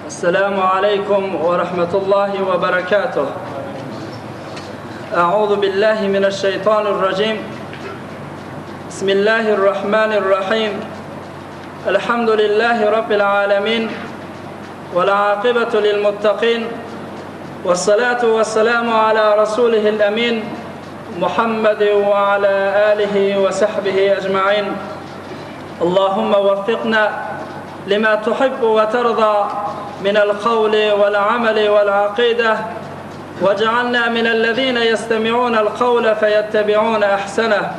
السلام عليكم ورحمة الله وبركاته أعوذ بالله من الشيطان الرجيم بسم الله الرحمن الرحيم الحمد لله رب العالمين والعاقبة للمتقين والصلاة والسلام على رسوله الأمين محمد وعلى آله وصحبه أجمعين اللهم وفقنا لما تحب وترضى من القول والعمل والعقيدة واجعلنا من الذين يستمعون القول فيتبعون أحسنه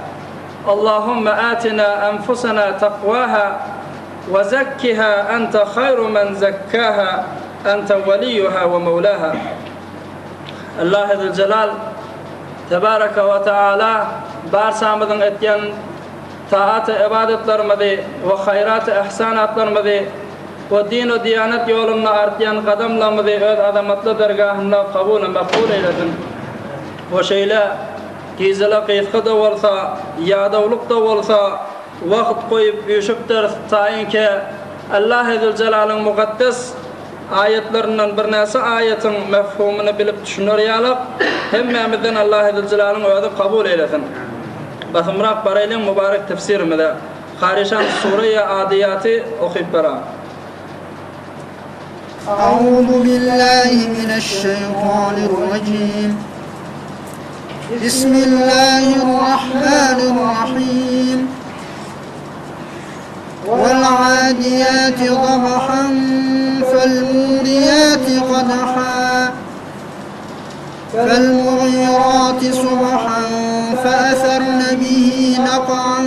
اللهم آتنا أنفسنا تقواها وزكها أنت خير من زكاها أنت وليها ومولاها الله ذو الجلال تبارك وتعالى barçamyzyň etýän Taat-y-ybadatlarymyzy we haýrat-y-yhsanatlarymyzy we din-u diýanet ýolunda artýan gadamlarymyzy öz azamatly dergahynda kabul-u makbul eýlesin. We şeýle gijele gysga-da bolsa, ýadawlyk-da bolsa, wagt goýup üýşüpdiris, taýynki Allahy Züljelalyň mukaddes aýatlaryndan birnäçe aýatyň mefhumyny bilip düşüner ýalak, hemmämizden Allahy Züljelalyň özi kabul eýlesin. Basymrak baraýlyň mübarek tefsirimize. Karyşan Sureýe Adyýaty okyp beraň. A'uzu billahi mineşşeýtanirrajim. Bismillahirrahmanirrahim. Wal-adiyati dabhan fel-muriyati kadha. فالمغيرات صبحا فأثرن به نقعا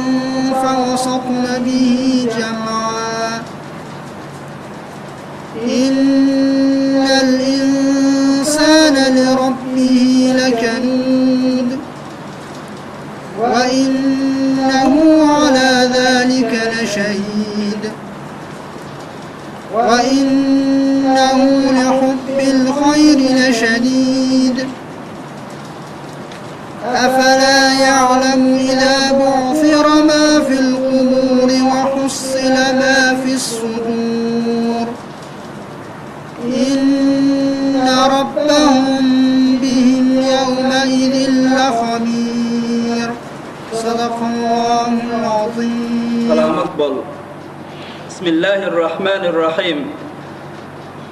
فوسطن به جمعا إن الإنسان لربه لكنود وإنه على ذلك لشهيد وإنه لحب الخير لشديد أفلا يعلم إذا بعثر ما في القبور وحصل ما في الصدور إن ربهم بهم يومئذ لخبير صدق الله العظيم Salamat bol. Bismillahirrahmanirrahim.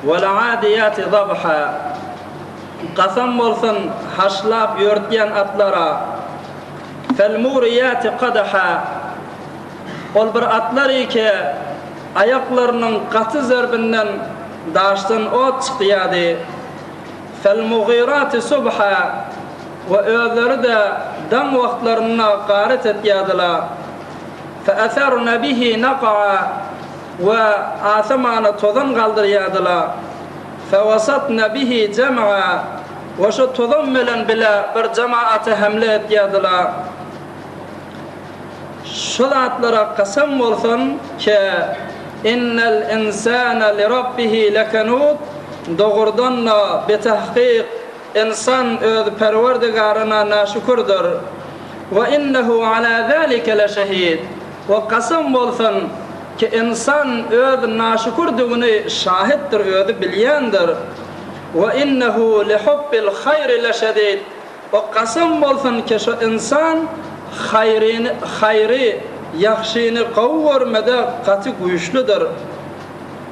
Wal-adiyati zabha. Kasam bolsun haşlap ýörtýän atlara. Fel-muriyati kadha. Ol bir atlar ike, aýaklarynyň gaty zerbinden daşdan ot çykýady. Fel-mugirati subha. We özleri-de daň wagtlarynda garet etýädiler. Fe'etherna bihi naq'a we asamana tozan galdyrýardylar. Fewasatna bihi jem'a we şo tozan bilen bile bir jemaata hemle etýärdiler. Şo zatlara kasam bolsun ke, Innel insane lirabbihi lekenud, dogrudan-da, bitahkyk, Ynsan öz Perwerdigaryna naşükürdir. We innehu ala zalike leşehid. We kasam bolsun ki ynsan öz naşükürdigini şahitdir özi bilýändir. We innehu lihubbil haýri leşedid. We kasam bolsun ki şo ynsan haýryny haýry ýagşyny gowy görmede gaty güýçlüdir.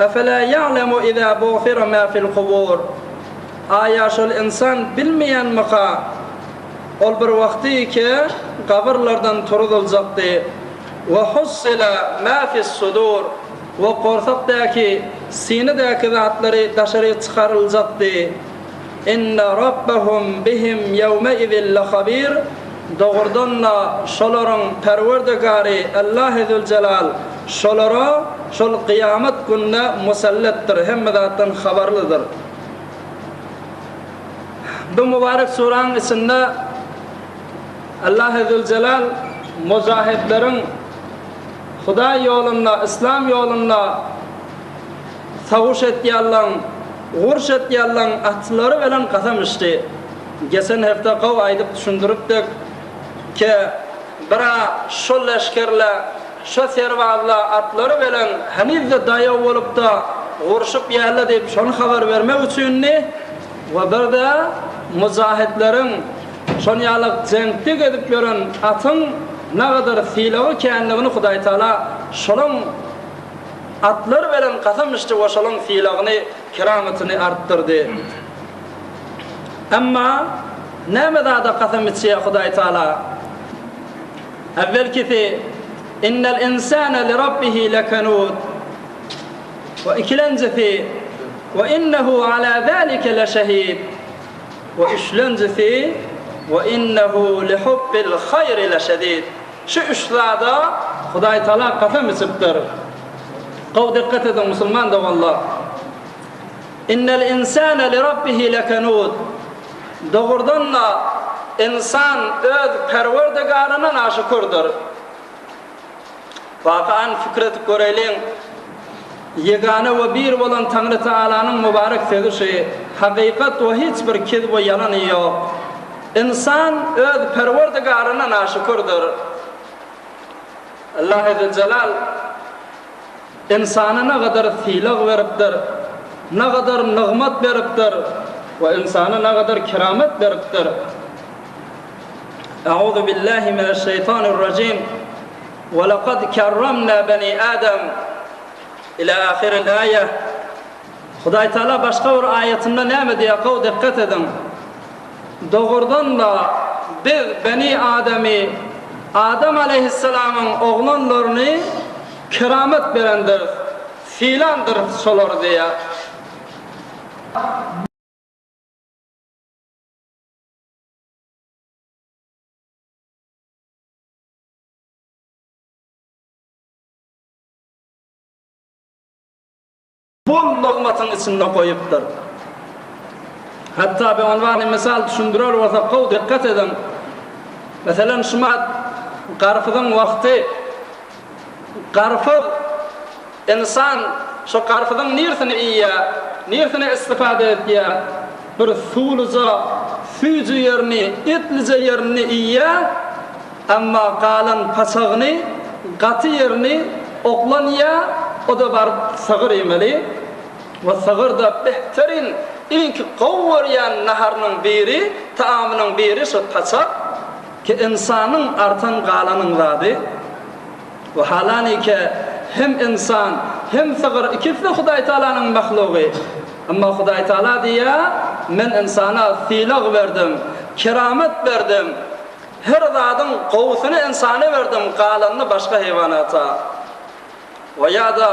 Efela ýa'lemu iza bu'sira ma fil kubur. Aýa şol ynsan bilmeýänmika, ol bir wagty ki gabyrlardan turuzyljakdy, we hussila ma fis-sudur, we gorsakdaky, synadäki zatlary daşary çykaryljakdy, inne rabbahum bihim ýewmeizin lehabir, dogrudan-da şolaryň Perwerdigary Allahy Züljelal şolara şol kyýamat gününe musallatdyr, hemme zatdan habarlydyr. Bu mübarek suranyň içinde Allahy Züljelal mujahidleriň Hudaý ýolunda, Yslam ýolunda sawuş etýänleň, uruş etýänleň atlary bilen kasam içdi. Geçen hepde gowy aýdyp düşündiripdik ke, bira şol leşgerle, şo serbazla atlary bilen heniz-de daýaw bolupda. urşup ýärler diýip şony habar bermek üçindi we bir-de mujahitleriň şon ýaly jeňkde gezip ýören atyň nagadar sylagy känligini Hudaýtagala şolaň atlary bilen kasam içdi we şolaň sylagyny, keramatyny artdyrdy. Emma näme zada kasam içýär Hudaýtagala? Äwwelkisi, Innel insane li rabbihi lekenud. We ikilenjisi, We innehu ala zalike leşehid. We üçlenjisi, We innehu li hubbil haýri leşedid. Şu üç zada Hudaýtagala kasam içipdir. Gowy dikgat ediň musulman doganlar. Innel insane li rabbihi lekenud. Dogrudan-da, ynsan öz Perwerdigaryna naşükürdir. Wakan pikir edip göreýliň, Ýegana we Bir bolan Taňry Tagalanyň mübarek sözi şu, hakykat we hiç bir kizb we ýalan ýok. Ynsan öz Perwerdigaryna naşükürdir. Allahy Züljelal Ynsana nagadar sylag beripdir, nagadar nygmat beripdir we ynsana nagadar keramet beripdir. Euzu billahi mineşşeýtanirrajim. We lekad kerramna beni Adam ila ahiril aýe. Hudaý Taala başga bir aýatynda näme diýýär, gowy dikgat ediň. Dogrudan-da biz beni Adamy, Adam aleýhissalamyň oglanlaryny Keramat berendiris, sylandyrys şolary diýýär. Bol nygmatyň içinde goýupdyr. Hatda bi unwany mysal düşündirer bolsak gowy dikgat ediň. Meselem şumat garpyzyň wagty Garpyz, ynsan şo garpyzyň nirsini iýýär, nirsini istifada edýär? Bir suwluja, süýji ýerini, etlije ýerini iýýär, emma galan paçagyny, gaty ýerini oglan iýýär, o-da baryp sygyr iýmeli. We sygyr-da behterin, iňki gowy görýän naharynyň biri, taamynyň biri şo paçak. Ki ynsanyň artan galanyň zady, we halanike hem ynsan, hem sygyr ikisi-de Hudaý Tagalanyň mahlugy. Emma Hudaý Tagala diýýär, Men ynsana sylag berdim, keramet berdim, her zadyň gowusyny ynsana berdim, galanyny başga heýwanata. We ýa-da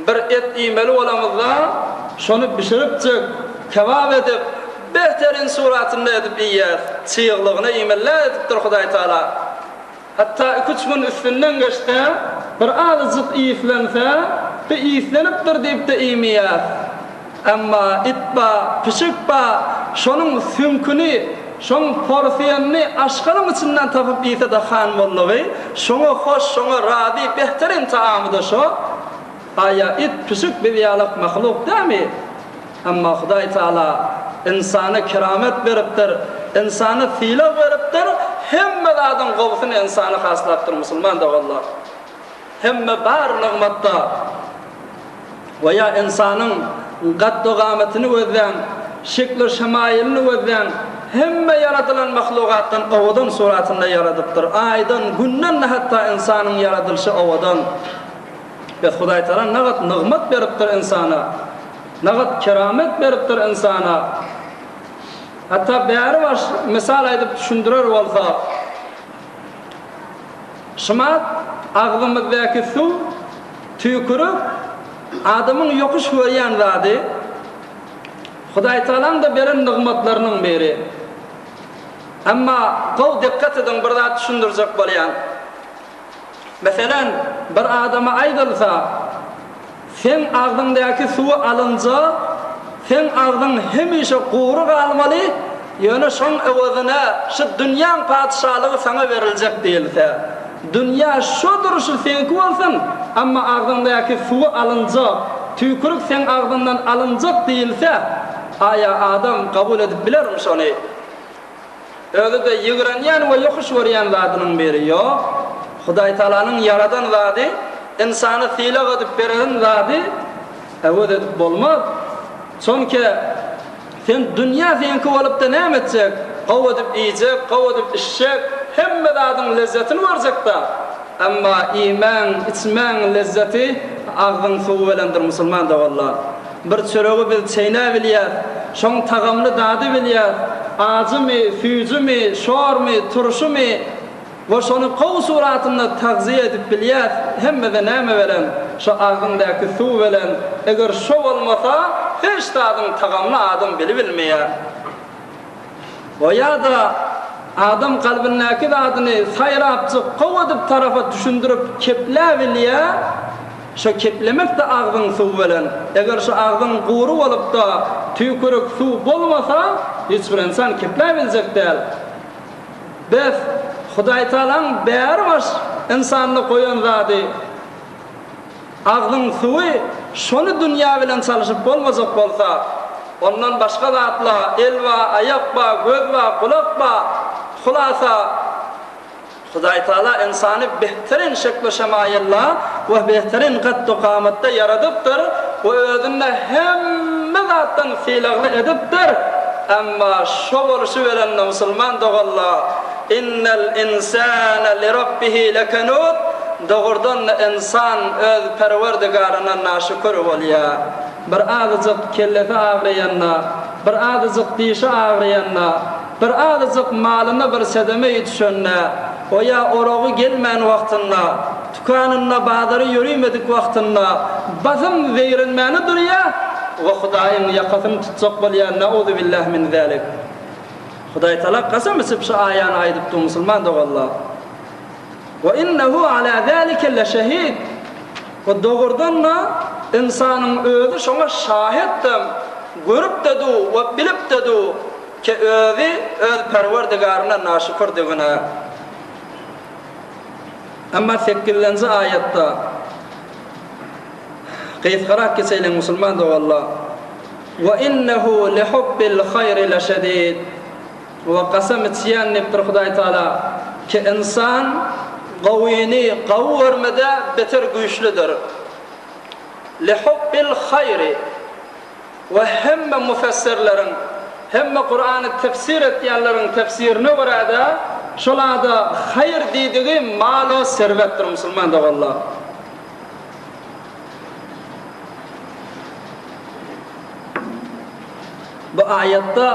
bir et iýmeli bolamyzda, şony bişiripjik, kebap edip, behterin suratynda edip iýýäs. Çyglygyna iýmeli däl edipdir Hudaý Taala. Hatda iki-üç gün üstünden geçse, bir azajyk yslansa, bi yslanipdir diýip-de iýmeýäs. Emma it ba, pişik ba, şonuň süňküni, şoň porsyýanyny aşgaryň içinden tapyp iýse-de han boldugy, şoňa hoş, şoňa razy, behterin taamy-da şo. Aýa it, pişik biz ýalak mahluk dämi? Emma Hudaý Taala ynsana keramet beripdir, ynsana sylag beripdir, hemme zadyň gowusyny ynsana haslapdyr musulman doganlar. Hemme bar nygmatda. We ýa ynsanyň kaddy-gamatyny gözläň, şekli-şemaýylyny gözläň, hemme ýaradylan mahlugatdan owadan suratynda ýaradypdyr. Aýdan, Günden-de hatda ynsanyň ýaradylyşy owadan. Bes Hudaýtagala nagat nygmat beripdir ynsana, nagat keramet beripdir ynsana. Hatda bäri baş mysal aýdyp düşündirer bolsa, Şumat agzymyzdaky suw, tüýkürik, adamyň ýokuş görýän zady, Hudaýtagalaň-da beren nygmatlarynyň biri. Emma gowy dikgat ediň bir zat düşündirjek bolýan. Meselem, bir adama aýdylsa, Seň agzyňdaky suwy alynja, seň agzyň hemişe gury galmaly, ýöne şoň öwezine şu dünýäň patyşalygy saňa beriljek diýilse, dünýä şo durşy seňki bolsun, emma agzyňdaky suwy alynjak, tüýkürik seň agzyňdan alynjak diýilse, aýa adam kabul edip bilermi şony? Özi-de ýigrenýän we ýokuş görýän zadynyň biri. Ýok, Hudaýtagalanyň ýaradan zady, ynsana sylag edip beren zady. Äwez edip bolmaz. Çonki sen dünýä seňki bolupda näme etjek? Gowy edip iýjek, gowy edip içjek, hemme zadyň lezzetini görjekda. Emma iýmäň, içmäň lezzeti agzyň suwy bilendir musulman doganlar. Bir çöregi biz çeýnäbilýäs, şoň tagamly dady bilýäs, ajymy, süýjümi, şormy, turşumy, We şony gowy suratynda tagzyýe edip bilýäs, hemmede näme belen, şo agzyňdaky suw belen, eger şo bolmasa, hiç zadyň tagamly adam bilibilmeýär. We ýa-da adam kalbyndaky zadyny saýrapjyk gowy edip tarapa düşündirip kepläbilýär, şo keplemek-de agzyň suwy belen, eger şo agzyň gury bolup-da tüýkürik suw bolmasa, hiç bir ynsan kepläbiljek däl. Bes, Hudaýtagalaň bäri baş ynsanda goýan zady, agzyň suwy, şony dünýä bilen çalşyp bolmajak bolsa, ondan başga zatla, el ba, aýak ba, göz ba, gulak ba, hulasa, Hudaýtagala ynsany behterin şekli-şemaýylla we behterin katdu-kamatda ýaradypdyr we özünde hemme zatdan sylagly edipdir. Emma şo bolşy berende musulman doganlar, Innel insane lirabbihi lekenud, dogrudan-da ynsan öz Perwerdigaryna naşükür bolýar. Bir azajyk kellesi agryýanda, bir azajyk dişi agryýanda, bir azajyk malyna bir sedeme ýetişende, o ýa oragy gelmän wagtynda, Dükanynda bazary ýörimedik wagtynda basym zeýrenmäne durýa we Hudaýyň ýakasyny tutjak bolýa Nauzubillah min zalik. Hudaýtala kasam içip şu aýany aýdypdy musulman doganlar. We innehu ala zalike leşehid. We dogrudan-da ynsanyň özi şoňa şahetdem, görüp-de du we bilip-de du ki özi öz Perwerdigaryna naşükürdigine. Emma sekizinji aýatda, gysgarak geçeýliň musulman doganlar, Wa innehu lihubbil haýri leşedid. We kasam içýän diýipdir Hudaý Taala, ki ynsan gowyny gowy görmede beter güýçlüdir. Lihubbil haýri. We hemme mufessirleriň, hemme Kurany tefsir etýänleriň tefsirine görä-de, şol ada haýyr diýdigi mal-u serwetdir, musulman doganlar. Bu aýatda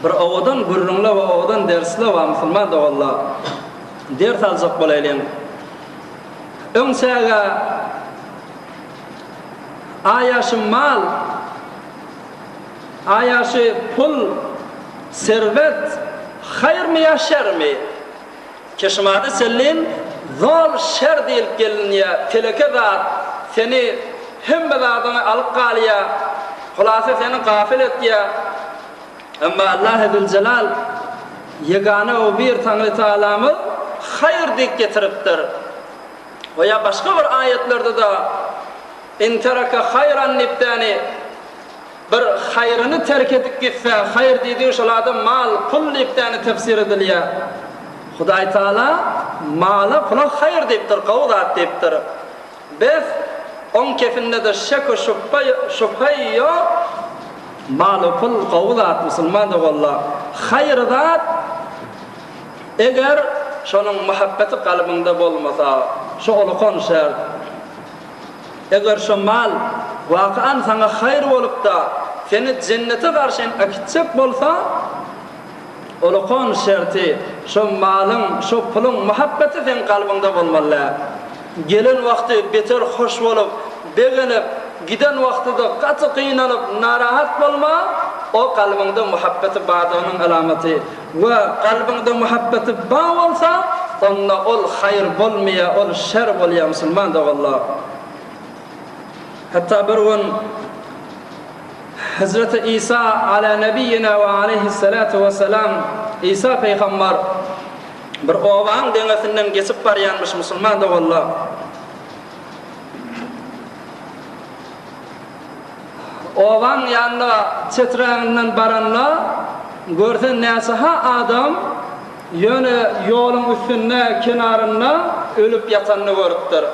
bir owadan gürrüňler we owadan dersler bar, musulman doganlar. Ders aljak bolaýlyň. Öň çäge Aýaşy mal, aýaşy pul, serwet, haýyrmy ýa şermi? Keşmady sellin zol şer diýilip gelinýär, teleke zat, seni hemme zadyňy alyp galýar, hulasa seni gafyl etýär. Emma Allahy Züljelal ýegana we bir Taňrytagalamyz haýyr diýip getiripdir. We ýa başga bir aýatlarda-da In tereke haýran diýipdäni bir haýryny terk edip gitse, haýyr diýdigi şol adam mal, pul diýipdäni tefsir edilýär. Hudaý Taala mala, pula haýyr diýipdir, gowy zat diýipdir. Bes, oň kefinde-de şek-u şübhe, şübhe ýok. Mal-u pul gowy zat, musulman doganlar. Haýyr zat Eger şonuň muhabbeti kalbyňda bolmasa, şo ulukan şert. Eger şo mal wakan saňa haýyr bolup-da, seni jennete garşyn äkitjek bolsa, ulukan şerti, şo malyň, şo puluň muhabbeti seň kalbyňda bolmaly däl. Gelen wagty beter hoş bolup, begenip, giden wagty-da gaty gynanyp, narahat bolma, o kalbyňda muhabbeti bardygynyň alamaty. We kalbyňda muhabbeti bar bolsa, onda ol haýyr bolmaýar, ol şer bolýar musulman doganlar. Hatda bir gün Hezreti Isa ala nebiýina we aleýhissalatu wessalam Isa peýgambar bir obaň deňesinden geçip barýanmyş musulman doganlar. Obaň ýanyna çeträginden baranda, görse näçe-ha adam ýöne ýoluň üstünde, kenarynda ölüp ýatanyny görüpdir.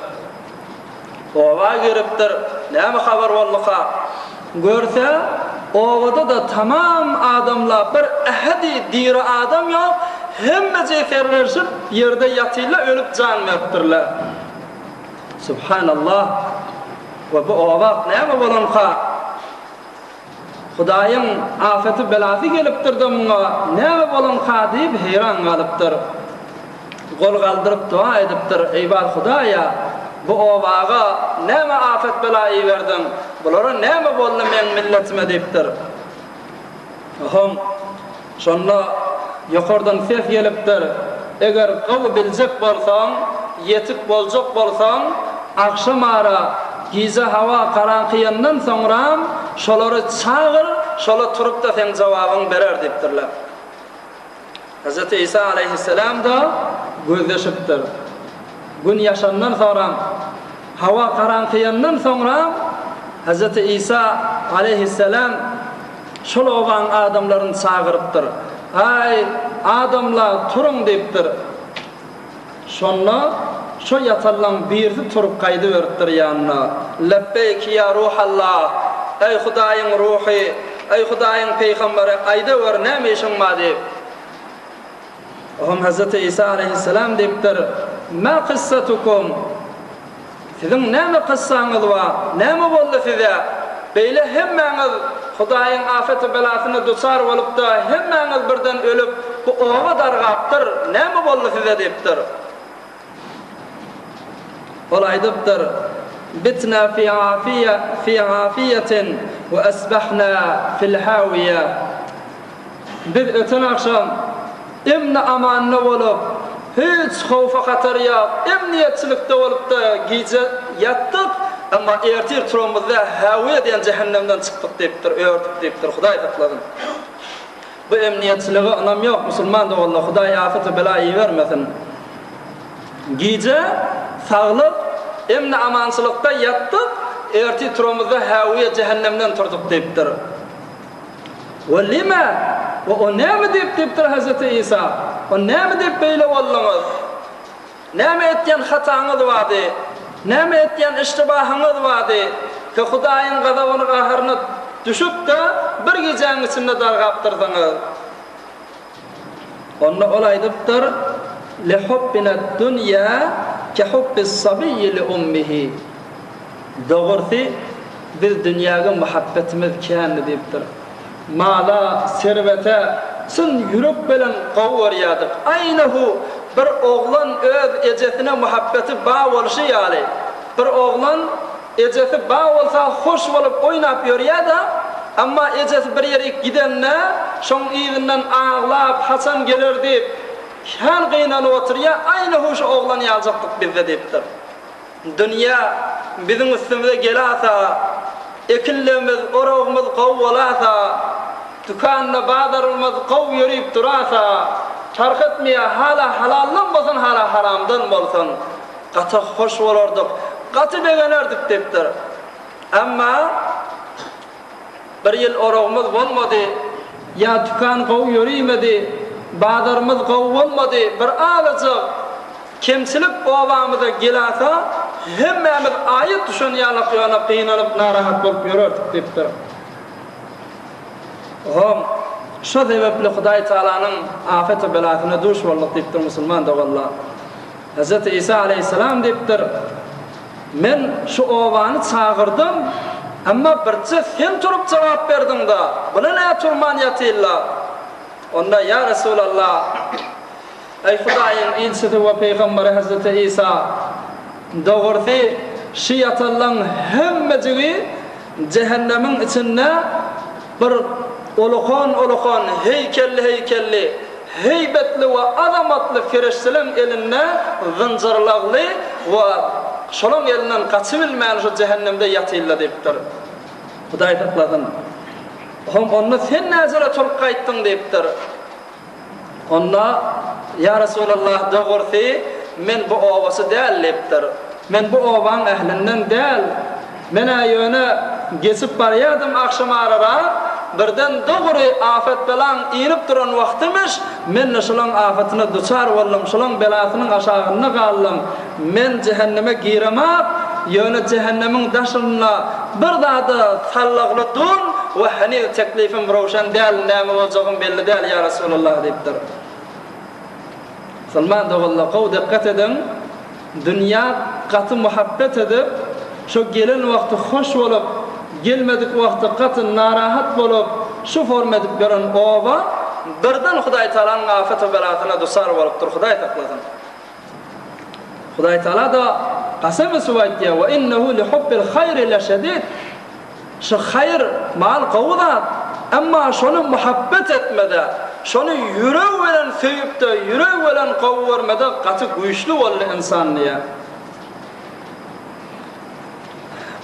Oba giripdir. Näme habar bolduka? Görse, obada-da tamam adamla bir ähedi diri adam ýok, hemmeji serberşip ýerde ýatyla ölüp jan beripdirler. Subhanallah! We bu obak näme bolanka? Hudaýyň afeti belasy gelipdir-de muňa, näme bolanka diýip heýran galypdyr. Gol galdyryp doga edipdir, Eý bar Hudaýa, bu obaga näme afet-bela iberdiň, bulara näme boldy meň milletime diýipdir. Ohoň, şonda ýokardan ses gelipdir, Eger gowy biljek bolsaň, ýetik boljak bolsaň, agşamara, gije hawa garaňkyýandan soňram şolary çagyr, şola turup-da seň jogabyňy berer diýipdirler. Hezreti Isa alaýhyssalam-da gözleşipdir. Gün ýaşandan soňram, hawa garaňkyýandan soňram Hezreti Isa alaýhyssalam şol obaň adamlaryny çagyrypdyr. Aý, adamlar, turuň diýipdir. Şonda şo ýatanlaň birisi turup gaýdyberipdir ýanyna, Lebbeýk ýa Ruhallah, Eý Hudaýyň Ruhy, eý Hudaýyň Pygamberi, aýdawer näme işiň bar diýip. Oňam Hezreti Isa aleýhissalam diýipdir, Mä kyssatukum? Siziň näme kyssaňyz bar? Näme boldy size? Beýle hemmäňiz Hudaýyň afeti-belasyna duçar bolup-da, hemmäňiz birden ölüp, bu oba dargapdyr, näme boldy size diýipdir. Ol aýdypdyr, Bitna fi afiýa fi afiýetin we asbahna fil hawiýa. Biz öten agşam emni-amanda bolup, hiç howfa-hatar ýok, emniýetçilikde bolup-da gije ýatdyk, emma ertir turanymyzda Häwiýe diýen jähennemden çykdyk diýipdir, ördük diýipdir, Hudaý saklasyn. Bu emniýetçilige ynam ýok, musulman doganlar, Hudaý afet-u-bela ibermesin. Gije saglyk, emni-amançylykda ýatdyk, ertir turanymyzda Häwiýe jähennemden turduk diýipdir. We lime? We o näme diýip diýipdir Hezreti Isa? O näme diýip beýle bolduňyz? Näme etýän hataňyz bardy? Näme etýän iştibahyňyz bardy? Ki Hudaýyň gazabyny gaharyna düşüp-de bir gijäň içinde dargapdyrsyňyz. Onda ol aýdypdyr, Lihubbinad-dunýa kehubbis-sabiyyi li-ummihi. Dogrusy, biz dünýäge muhabbetimiz kändi diýipdir. Mala, serwete çyn ýürek bilen gowy görýärdik. Aýnahu bir oglan öz ejesine muhabbeti bar bolşy ýaly, bir oglan Ejesi bar bolsa hoş bolup oýnap ýörýä-de, emma ejesi bir ýerik gidende, şoň yzyndan aglap, haçan geler diýip, kän gynanyp oturýa, aýny huşy oglan ýaljakdyk bizde diýipdir. Dünýä biziň üstümize gelasa, ekinligimiz, oragymyz gowy bolasa, dükanda bazarymyz gowy ýörüp durasa, parh etmeýä, hala halaldan bolsun, hala haramdan bolsun. Gaty hoş bolardyk, gaty begenerdik diýipdir. Emma bir ýyl oragymyz bolmady, ýa dükan gowy ýörimedi, bazarymyz gowy bolmady, bir azajyk kemçilik obamyza gelasa, hemmämiz aýat düşen ýalak ýöne gynanyp narahat bolup ýörerdik diýipdir. Hom, şo sebäpli Hudaý Tagalanyň afeti-belasyna duş bolduk diýipdir musulman doganlar. Hezreti Isa aleýhissalam diýipdir, Men şu obany çagyrdym, emma birje sen turup jogap berdiň-de, bular nä turman ýatyrlar? Onda, Ýa Resulallah, eý Hudaýyň ilçisi we pygamberi Hezreti Isa, dogrusy, şu ýatanlaň hemmejigi jähennemiň içinde Bir ulukan-ulukan, heýkelli-heýkelli, heýbetli we azamatly perişdeleň elinde zynjyrlagly we şolaň elinden gaçybilmän şu jähennemde ýatyrlar diýipdir. Hudaý saklasyn. Hom onda sen näjele turup gaýtdyň diýipdir. Onda, Ýa Resulallah, dogrusy, men bu obaçy däl diýipdir. Men bu obaň ählinden däl. Men-ä ýöne geçip barýardym agşamararak, birden dogry afet-belaň inip duran wagtymyş, men-de şolaň afatyna duçar boldum, şolaň belasynyň aşagynda galdym. Men jähenneme giremak. ýöne jähennemiň daşynda bir zada sallagly dur we heniz teklifim röwşen däl, näme boljagym belli däl, ýa Resulallah diýipdir. Musulman doganlar gowy dykgat ediň, dünýä gaty muhabbet edip, şo gelen wagty hoş bolup, gelmedik wagty gaty narahat bolup, şu forma edip ýören oba birden Hudaý Tagalanyň afet we belasyna duçar bolupdyr, Hudaý saklasyn. Hudaý Tagala-da kasam içip aýtýar, Ve innehu li hubbil haýri leşedid. Şu haýyr, mal gowy zat, emma şony muhabbet etmede, şony ýüregi bilen söýüp-de, ýüregi bilen gowy görmede gaty güýçli boldy ynsan diýýär.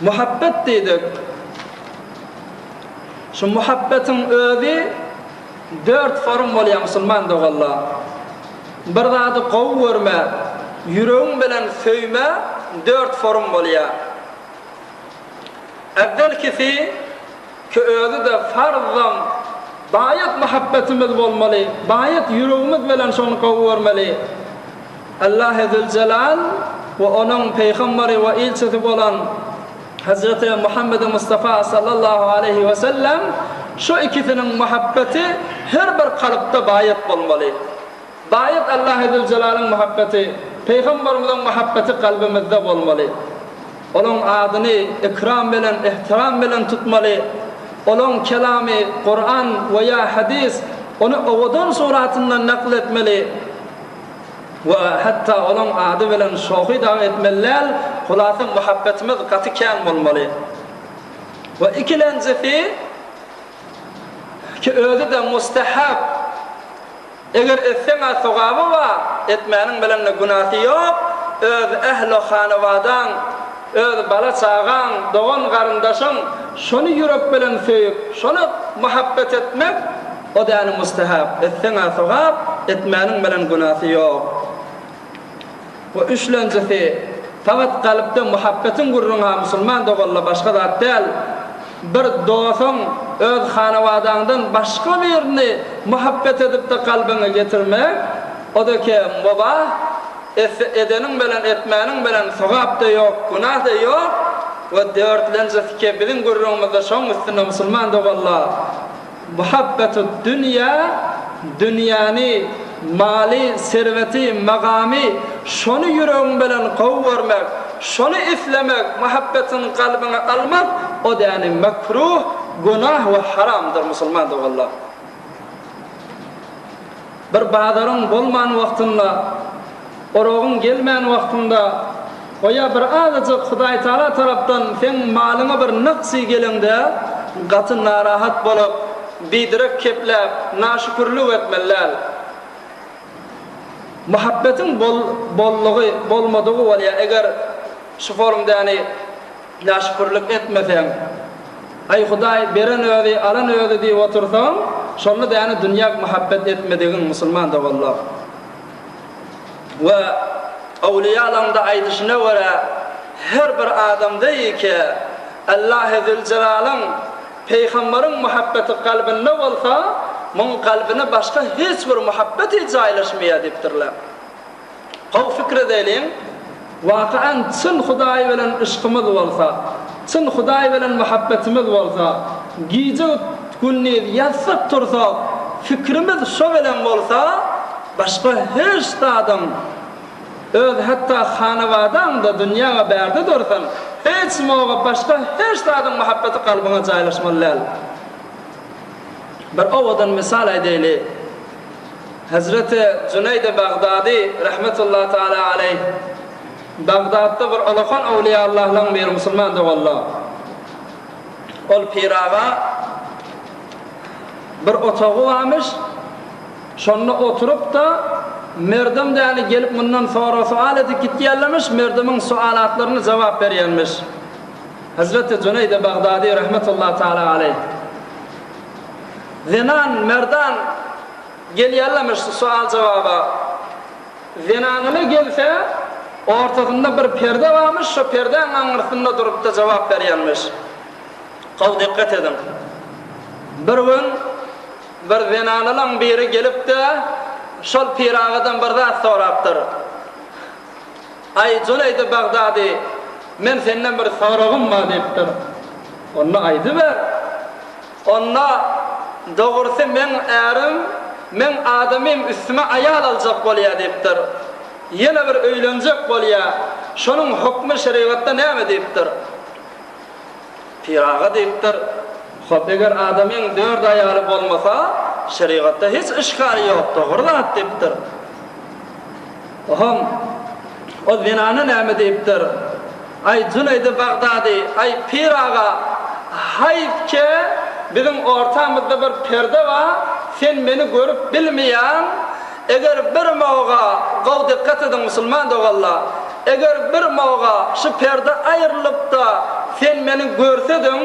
Muhabbet diýdik. Şu muhabbetiň özi dört form bolýar musulman doganlar. Bir zady gowy görme, ýüregiň bilen söýme dört form bolýar. Äwwelkisi, ki özi-de farzam, baýat muhabbetimiz bolmaly, baýat ýüregimiz bilen şony gowy görmeli. Allahy Züljelal we Onuň Pygambary we ilçisi bolan Hezreti Muhammedi Mustafa sallallahu aleýhi we sellem şu ikisiniň muhabbeti her bir kalpda baýat bolmaly. Baýat Allahy Züljelalyň muhabbeti, Pygamberimiziň muhabbeti kalbymyzda bolmaly. Olaň adyny ikram bilen, ihtiram bilen tutmaly. Olaň kelamy, Kuran we ýa hadys, ony owadan suratynda nakl etmeli. We hatda olaň ady bilen şohy dagy etmeli däl, hulasa muhabbetimiz gaty kän bolmaly. We ikilenjisi, ki özi-de mustahab, Eger etseň-ä sogaby bar, etmäniň bilen-de günäsi ýok, öz ähli-hanawadaň, öz bala-çagaň, dogan-garyndaşyň şony ýürek bilen söýüp, şony muhabbet etmek, o däni mustahap, etseň-ä sogap, etmäniň bilen günäsi ýok. We üçlenjisi, fakat kalpda muhabbetiň gürrüňi-ha musulman doganlar başga zat däl. Bir dosuň öz hanawadaňdan başga birini muhabbet edip-de kalbyňa getirmek, o-da ke mubah, etse edeniň bilen etmäniň bilen sogap-da ýok, günah-da ýok. We dörtlenjisi ke biziň gürrüňimizde şoň üstünde musulman doganlar. Muhabbetut dünýä, dünýäni, maly, serweti, magamy, şony ýüregiň bilen gowy görmek, şony islemek, muhabbetini kalbyňa almak, o däni mekruh, günah we haramdyr musulman doganlar. Bir bazaryň bolman wagtynda, oragyň gelmän wagtynda, goýa bir azajyk Hudaýtagala tarapdan seň malyňa bir nykzy geleňde, gaty narahat bolup, biderek kepläp, naşükürlik etmeli däl. Muhabbetiň bol, bollugy, bolmadygy bolýar, eger şu forumdäni Naşükürlik etmeseň, Aý, Hudaý, beren özi, alan özi diýip otursaň, şonda däne dünýäk muhabbet etmedigiň, musulman doganlar. We öwlüýalaň-da aýdyşyna görä, her bir adamda ýeke Allahy Züljelalyň, Peýgambaryň muhabbeti kalbynda bolsa, muň kalbyna başga hiç bir muhabbet jaýlaşmaýar diýipdirler. Gowy pikir edeliň, wakaan çyn Hudaý bilen yşkymyz bolsa, çyn Hudaý bilen muhabbetimiz bolsa, gije gündiz ýatsak tursak fikrimiz şo bilen bolsa, başga hiç zadyň, öz hatda hanawadaňda dünýäňe bärde dursun, hiç moga başga hiç zadyň muhabbeti kalbyňa jaýlaşmaly däl. Bir owadan mysal aýdaýly. Hezreti Jüneýdi Bagdady rahmetullahi taala aleýh Bagdatda bir ulakan öwliýallahlaň biri musulman doganlar. Ol piraga bir otagy barmyş, şonda oturyp-da merdem däni gelip mundan sorag-sual edip gitýärlermiş, merdemiň sualatlaryna jogap berýärmiş. Hezreti Jüneýdi Bagdady rahmetullahi taala aleýh. Zenan, merdan gelýärlermiş sual-jogaba. Zenanyna gelse, ortasynda bir perde barmyş, şo perdäň aňyrsynda durup-da jogap berýärmiş. Gowy dikgat ediň. Bir gün bir zenanylaň biri gelip-de, şol piragadan bir zat sorapdyr. Aý, Juneýdi Bagdady! Men senden bir soragym bar diýipdir. Onda aýdyber. Onda, dogrusy meň ärim, meň adamym üstüme aýal aljak bolýar diýipdir. Ýene bir öýlenjek bolýar. Şonuň hökmi şerigatda näme diýipdir. Pir aga diýipdir, Hop, eger adamyň dört aýaly bolmasa, şerigatda hiç yşgal ýok, dogry zat diýipdir. Ohm, o zenana näme diýipdir? Aý, Juneýdi Bagdady, aý, pir aga, haýp ke, biziň ortamyzda bir perde bar, sen meni görüp bilmeýäň, eger bir moga, gowy dykgat ediň musulman doganlar, eger bir moga şu perde aýrylyp-da, sen meni görsediň,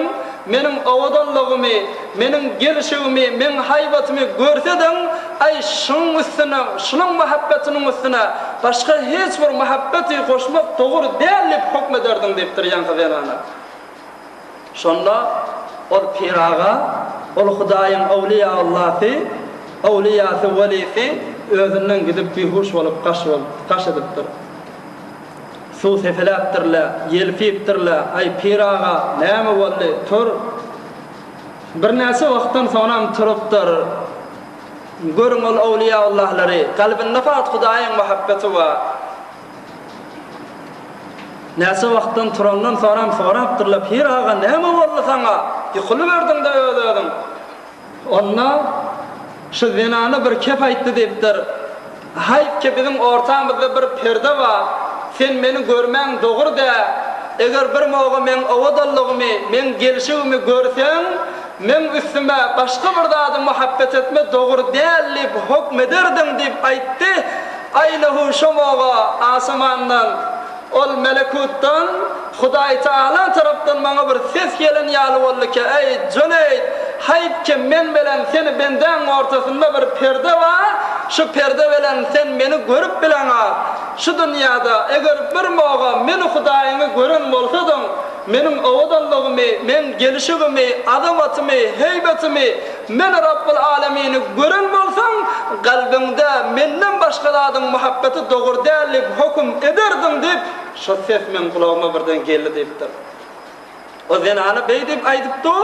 meniň owadanlygymy, Meniň gelşigimi, meň haýbatymy görsediň, aý, şunuň üstüne, şunuň muhabbetiniň üstüne başga hiç bir muhabbeti goşmak dogry däl diýip hökm ederdiň diýipdir ýaňky zenana. Şonda ol pir aga, ol Hudaýyň öwliýaullasy, öwliýasy, welisi özünden gidip bihuş bolup gaş bolup, gaş edipdir. Suw sepeläpdir-le, ýelpipdir-le, aý, pir aga, näme boldy, tur! Birnäçe wagtdan soňam turupdyr. Görüň ol öwliýaullahlary, kalbynda fakat Hudaýyň muhabbeti bar. Näçe wagtdan turandan soňam sorapdyrlar, Pir aga, näme boldy saňa? Ýykylyberdiň-de öz-özüň. Onda şu zenana bir kep aýtdy diýipdir, Haýp ki biziň ortamyzda bir perde bar, sen meni görmäň dogry dä, eger bir moga meň owadanlygymy, meň gelşigimi görseň, meň üstüme başga bir zady muhabbet etme dogry däl diýip hokm ederdiň diýip aýtdy, Aýnahu şo moga asamandan Ol melekutdan, Hudaýtagala tarapdan maňa bir ses gelen ýaly boldy ki, Eý, Juneýd, haýp ki, men bilen seni bendäň ortasynda bir perde bar, şu perde bilen sen meni görüp bileňok. Şu dünýäde, eger bir moga meni Hudaýyňy gören bolsadyň, meniň owadanlygymy, meň gelşigimi, azamatymy, heýbetimi, Men Rabbul Alemini gören bolsaň, kalbyňda menden başga zadyň muhabbeti dogry däl diýip höküm ederdiň diýip, şo ses meň gulagyma birden geldi diýipdir. O zenana beý diýip aýdypdy,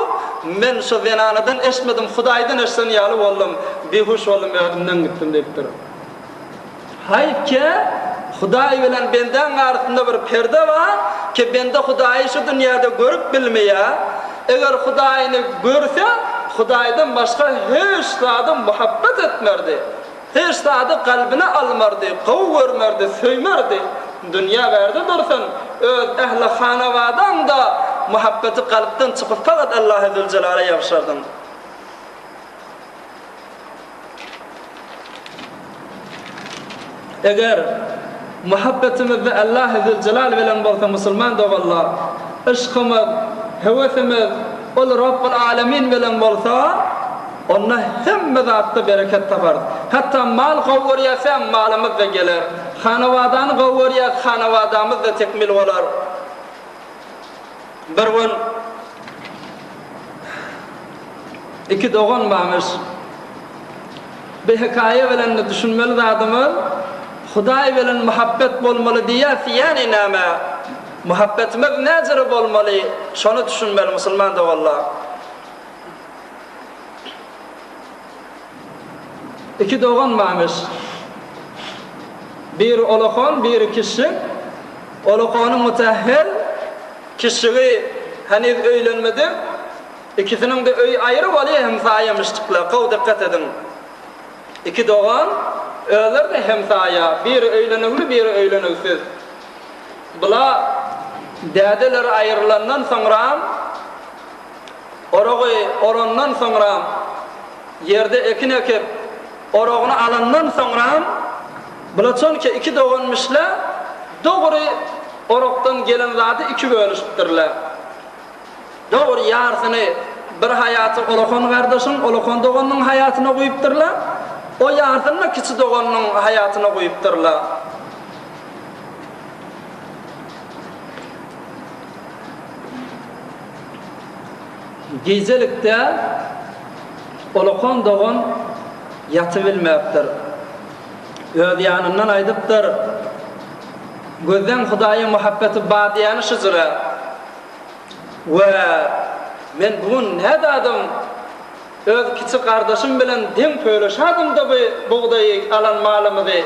men şo zenanadan eşitmedim, Hudaýdan eşiden ýaly boldum, bihuş boldum, özümden gitdim diýipdir. Haýp ke, Hudaý bilen bendäň arasynda bir perde bar, ki bende Hudaýy şu dünýäde görüp bilmeýär. Eger Hudaýyny görse, Hudaýdan başga hiç zada muhabbet etmerdi. Hiç zady kalbyna almardy, gowy görmerdi, söýmerdi. Dünýä bärde dursun, öz ähli hanabadaň-da muhabbeti kalpdan çykyp fakat Allahy Züljelala ýapyşardyň. Eger muhabbetimizde Allahy Züljelal bilen bolsa musulman doganlar, yşkymyz, höwesimiz ol Rabbul Alemin bilen bolsa, onda hemme zatda bereket taparys. Hatda mal gowy görýärsäň malymyz-da geler. Hanabadany gowy görýäs, hanabadamyz-da tekmil bolar. Bir gün Iki dogan barmyş. Bu hekaýa bilen düşünmeli zadymyz, Hudaý bilen muhabbet bolmaly diýýäs, ýagny näme? Muhabbetimiz näjere bolmaly? Şony düşünmeli musulman doganlar. Iki dogan barmyş. Biri olakan, biri kişik. Olakany mutahhir, kişigi heniz öýlenmedik. Ikisiniň-de öýi aýry bolýa hemsaýamyşdyklar, gowy dykgat ediň. Iki dogan, özleri-de hemsaýa, biri öýlenigli, biri öýlenigsiz. Bula dädeleri aýrylandan soňram, oragy orandan soňram, ýerde ekin ekip, oragyny alandan soňram, bula çonki iki doganmyşlar, dogry orakdan gelen zady iki bölüşipdirler. Dogry, ýarsyny bir haýaty ulakan gardaşyň, ulakan doganynyň haýatyna guýupdyrlar. O ýarsyny-da kiçi doganynyň haýatyna guýupdyrlar. Gijelikde ulakan dogan ýatybilmäpdir. Öz ýanyndan aýdypdyr. Gözden Hudaýa muhabbeti bar diýýäni şujura. We men bu gün nädadym? Öz kiçi gardaşym bilen deň pöleşadym-da bu bugdaýy alan malymyzy.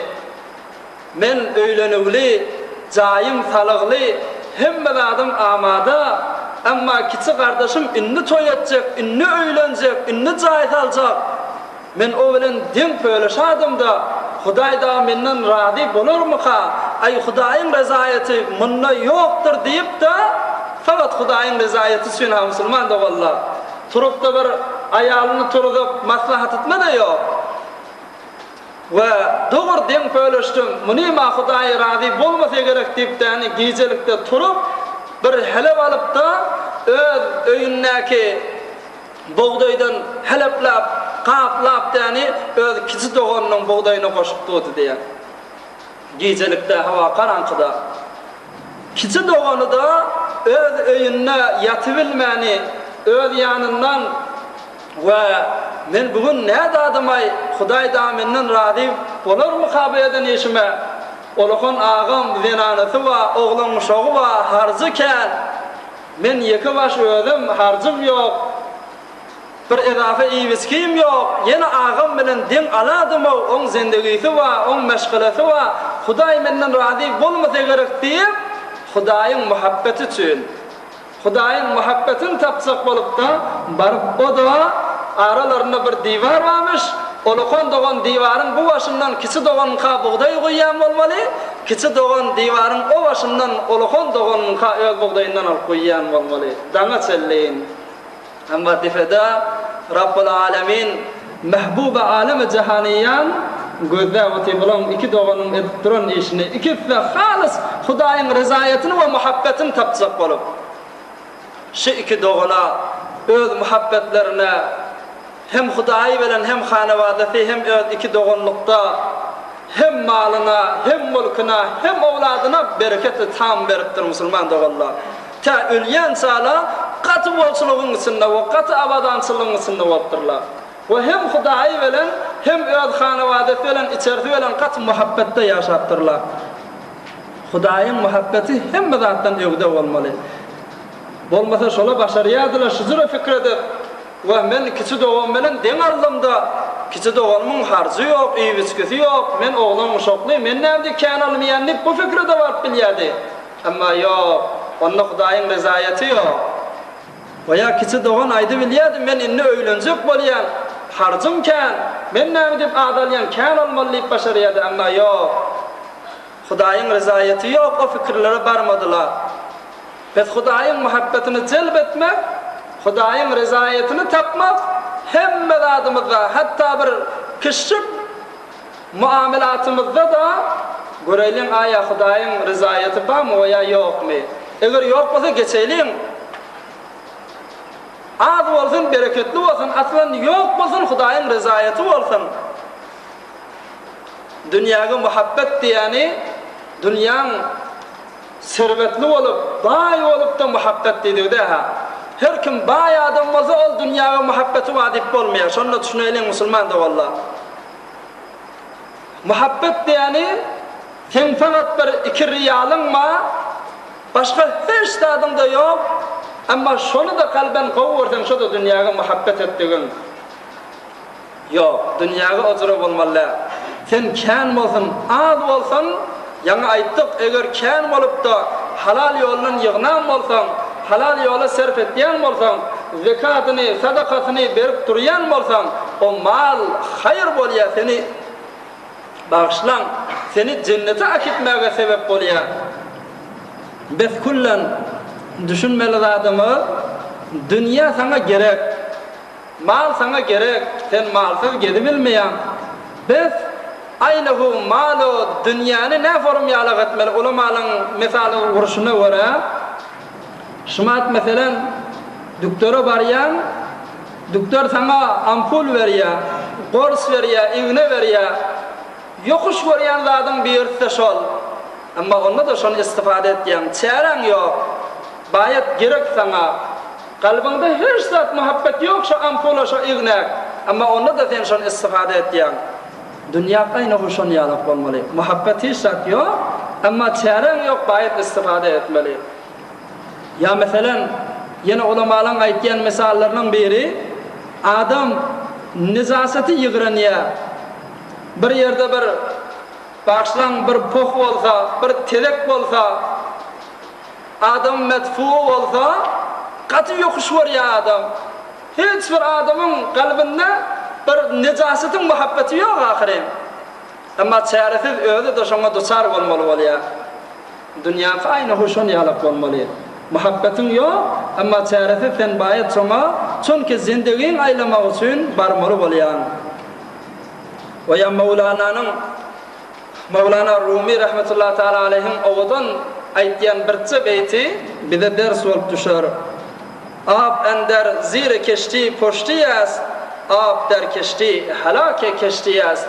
Men öýlenüwli, jaýym salygly, hemme zadym amada, emma kiçi gardaşym indi toý etjek, indi öýlenjek, indi jaý saljak. Men o bilen deň pöleşadym-da, Hudaý dagy menden razy bolarmyka? Aý, Hudaýyň rezaýaty munda ýokdur diýip-de, fakat Hudaýyň rezaýaty üçin-ha musulman doganlar, turup-da bir aýalyny turuzyp maslahat etme-de ýok. We dogur deň pöleşdim, munyma Hudaý razy bolmasa gerek diýip-de, gijelikde turup, bir helep alyp-da, öz öýündäki bugdaýdan helepläp, gaplap däni öz kiçi doganynyň bugdaýyna goşup durdy diýýär. Gijelikde hawa garaňkyda. Kiçi dogany-da öz öýünde ýatybilmäni öz ýanyndan we men bu gün nädadym-aý, Hudaý dagy menden razy bolarmyka bu eden işime? Olakan agam zenanasy bar, oglan-uşagy bar, harjy kän. Men ýeke baş özüm, harjym ýok, bir ezafa iýip-içgim ýok, ýene agam bilen deň aladym-ow, oň zendegisi bar, oň meşgalesi bar, Hudaý menden razy bolmasa gerek diýip, Hudaýyň muhabbeti üçin, Hudaýyň muhabbetini tapjak bolup-da, baryp o-da aralarynda bir diwar barmyş, Olakan dogan diwaryň bu başyndan kiçi doganyňka bugdaý guýýan bolmaly, kiçi dogan diwaryň o başyndan olakan doganyňka öz bugdaýyndan alyp guýýan bolmaly. Daňa çenli. Emma difede Rabbul Alemin Mehbuby alemi jahanyýan gözläp otyr bulaň iki doganyň edip duran işini, ikisi-de halys Hudaýyň rezaýatyny we muhabbetini tapjak bolup. Şu iki dogana öz muhabbetlerine Hem Hudaýy bilen, hem hanawadasy, hem öz iki doganlykda, hem malyna, hem mulkuna, hem owladyna bereketi tam beripdir musulman doganlar. Tä ölýänçäler gaty bolçulygyň içinde we gaty abadançylygyň içinde bolupdyrlar. We hem Hudaýy bilen, hem öz hanawadasy bilen, içerisi bilen gaty muhabbetde ýaşapdyrlar. Hudaýyň muhabbeti hemme zatdan ögde bolmaly. Bolmasa şola başarýardylar şujura pikir edip, Wah, men kiçi dogan bilen deň aldym-da, kiçi doganymyň harjy ýok, iýip-içgisi ýok, men oglan-uşakly, men näme diýip kän almaýan diýip bu pikire-de baryp bilýärdi. Emma ýok, onda Hudaýyň rezaýaty ýok. We ýa kiçi dogan aýdybilýärdi, men indi öýlenjek bolýan, harjym kän, men näme diýip az alýan, kän almaly diýip başarýardy, emma ýok, Hudaýyň rezaýaty ýok, o pikirlere barmadylar. Biz Hudaýyň muhabbetini jelp etmek, Hudaýyň rezaýatyny tapmak hemme zadymyzda, hatda bir kiçjik muamalatymyzda-da göreýliň aýa Hudaýyň rezaýaty barmy we ýa ýokmy? Eger ýok bolsa geçeýliň. Az bolsun, bereketli bolsun, aslan ýok bolsun Hudaýyň rezaýaty bolsun. Dünýäge muhabbet diýýäni dünýäň Serwetli bolup, baý bolupda muhabbet diýdigde-hä. Her kim baý adam bolsa ol dünýäge muhabbeti bar diýip bolmaýar. Şonda düşüneýliň musulman doganlar. Muhabbet diýeni seň fakat bir iki riýalyň bar, başga hiç zadyňda ýok, emma şony-da kalben gowy görseň şo-da dünýäge muhabbet etdigiň. Ýok, dünýäge ojra bolmaly däl. Sen kän bolsun, az bolsun, ýaňy aýtdyk, eger kän bolup-da, halal ýoldan ýygnan bolsaň, halal ýola serp etýän bolsaň, zekatyny, sadakasyny berip durýan bolsaň, o mal haýyr bolýar, seni bagyşlaň, seni jennete äkitmäge sebep bolýar. Bes küllen düşünmeli zadymyz, dünýä saňa gerek. Mal saňa gerek, sen malsyz gezibilmeýäň. Bes, aýnahu malu dünýäni nä forum ýalak etmeli, ulamalaň mysaly gurşuna görä, şumat meselem, dükdere barýaň, dükder saňa ampul berýä, gors berýä, igne berýä, ýokuş görýän zadyň birisi-de şol. Emma onda-da şony istifada etýäň, çäräň ýok, baýat gerek saňa. Kalbyňda hiç zat muhabbet ýok şo ampula şo ignäk, emma onda-da sen şony istifada etýäň. Dünýä gaýnagy şon ýalak bolmaly. Muhabbet hiç zat ýok. Emma çäreň ýok baýat istifade etmeli. Ýa meselem, ýene ulamalaň aýtýan mysallarynyň biri, adam nejasaty ýygranýar. Bir ýerde bir, bagyşlaň, bir poh bolsa, bir tezek bolsa, adam medfugy bolsa, gaty ýokuş görýär adam. Hiç bir adamyň kalbynda bir nejasatyň muhabbeti ýok ahyryn. Emma çäresiz özi-de şoňa duçar bolmaly bolýar. Dünýäňki aýna hu şon ýalak bolmaly. Muhabbetiň ýok, emma çäresiz sen baýat şoňa, çünki zindigiň aýlamak üçin barmaly bolýaň. We ýa Möwlananyň, Möwlana Rumy rahmetullahi taala aleýhiň owadan aýtýan birje beýti bize ders bolup düşer. Ab ender ziri keşti poşti est, ab der keşti helake keşti est.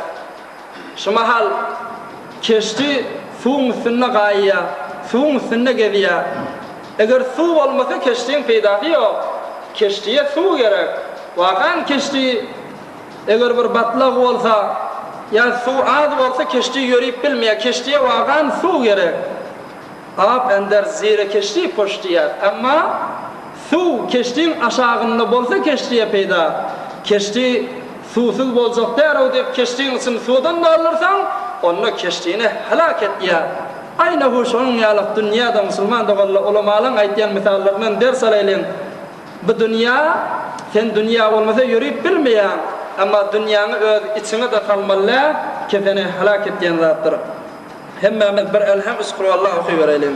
Şu mahal keşti suwuň üstünde gaýýar, suwuň üstünde gezýär. Eger suw bolmasa keştiň peýdasy ýok. Keştiýe suw gerek. Wakan keşti eger bir batlag bolsa ýa suw az bolsa keşti ýörip bilmeýär. Keştiýe wakan suw gerek. Ab ender zire keşti poş diýýär. Emma suw keştiň aşagynda bolsa keştiýe peýda. Keşti suwsuz boljak däl-ow diýip keştiň içini suwdan doldursaň, onda keştini heläk etýär. Aýna hu şonuň ýalak dünýä-de musulman doganlar ulamalaň aýtýan mysallaryndan ders alaýlyň. Bu dünýä, sen dünýä bolmasa ýörüp bilmeýäň. Emma dünýäňi öz içiňe-de salmaly däl, ki seni heläk etýän zatdyr. Hemmämiz bir Elhem üç Kulwalla okybereliň.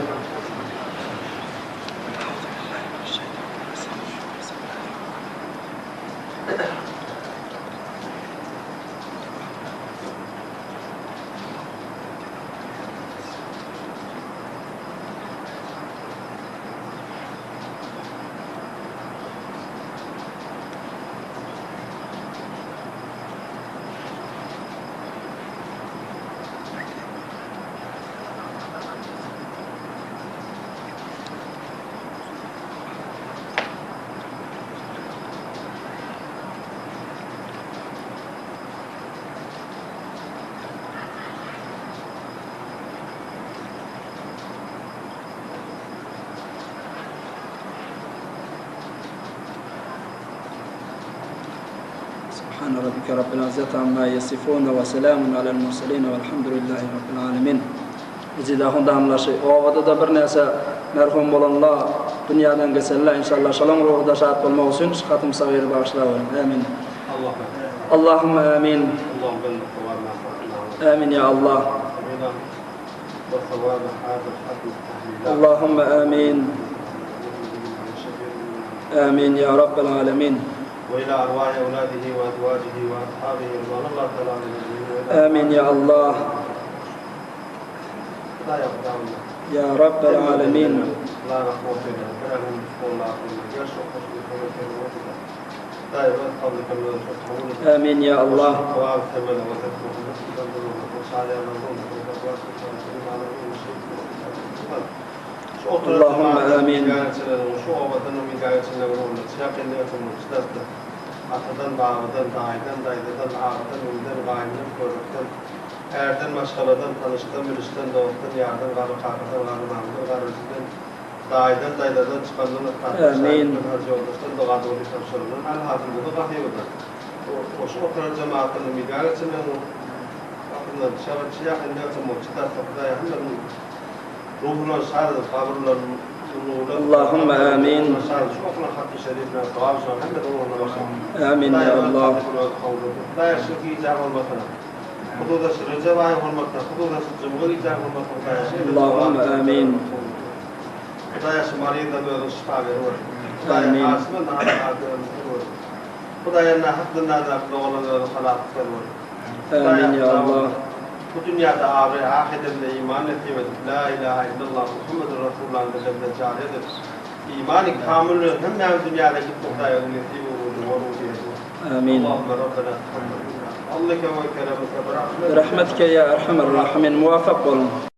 Subhane rabbike rabbil izzati amma ýesifun we selamun alel murselin welhamdulillahi rabbil alemin. Eziz ahun damlaşy obada-da birnäçe merhum bolanlar dünýäden geçenler inşallah şolaň ruhy-da şat bolmak üçin şu hatym sagyry bagyşlaweriň. Ämin. Allahümme ämin. Ämin ýa Allah. Allahümme ämin. Ämin ýa Rabbel alemin. We ila arwahi ewladihi we azwajihi we ashabihi ridwanallahu taala aleyhim ecmain we ila Amin ya Allah. Hudaýa Hudawanda. Ya Rabbel alemin. La rahmat eyle. Bir elham bismillah eyle. Gel şu hoşny kömek eyle otuda. Hudaý öz fazly keremine çok kabul et. Amin ya Allah. Sogap semene we ses Muhammed sallallahu aleyhi Allahümme Amin. Atadan, babadan, daýydan, daýzadan, agadan, iniden, gaýyndan, körükden, ärden, maşgaladan, tanyşdan, bilişden, dostdan, ýardan, garry kakadan, garry mamadan, garry ejeden, daýydan, daýzadan, çykandan, ysgapdan, şägirtden, hajy ýoldaşdan, doga-dogry tabşyrylan, al-hasylda-da gasybydan. Goşup oturan jemagatdan umyda geçenden, gapyndan çagyryçy ýakynda ötürmekçi darsa Hudaý hemmämiziň ruhuna şad edip, gabyrlaryny nurlan Allahümme Amin. şad edip, şu okulan hatmy şerifine sogap şonuň hemmesiniň ruhuna başlasyn. Amin ya Allah. Hudaý şu gijäň hormatyna, hususan şu Rejep aýyň hormatyna, hususan şu jumga gijäň hormatyna Hudaý şu Allahümme Amin. Hudaý şu maryzdan özüň şypa bergin. Hudaý Amin. aşyna nahar bergin. Hudaýa nähak zyndandaky doganlaryň özüni halas etmeli boldy. Ämin ýa Allah. Bu dünýäde abraý ah edende iman nesip edip La ilaha illallah Muhammedun Rasulullahny dilimizde jary edip imany kamyl bilen hemmämiz dünýäden gitmek Hudaý özüň nesip ugrunda we ruzy edin. Ämin. Allahümme Rabbena takabbal minna. Fadlike we keremike bi rahmetike. Bi rahmetike ýa erhamer rahimin. Muwafak boluň.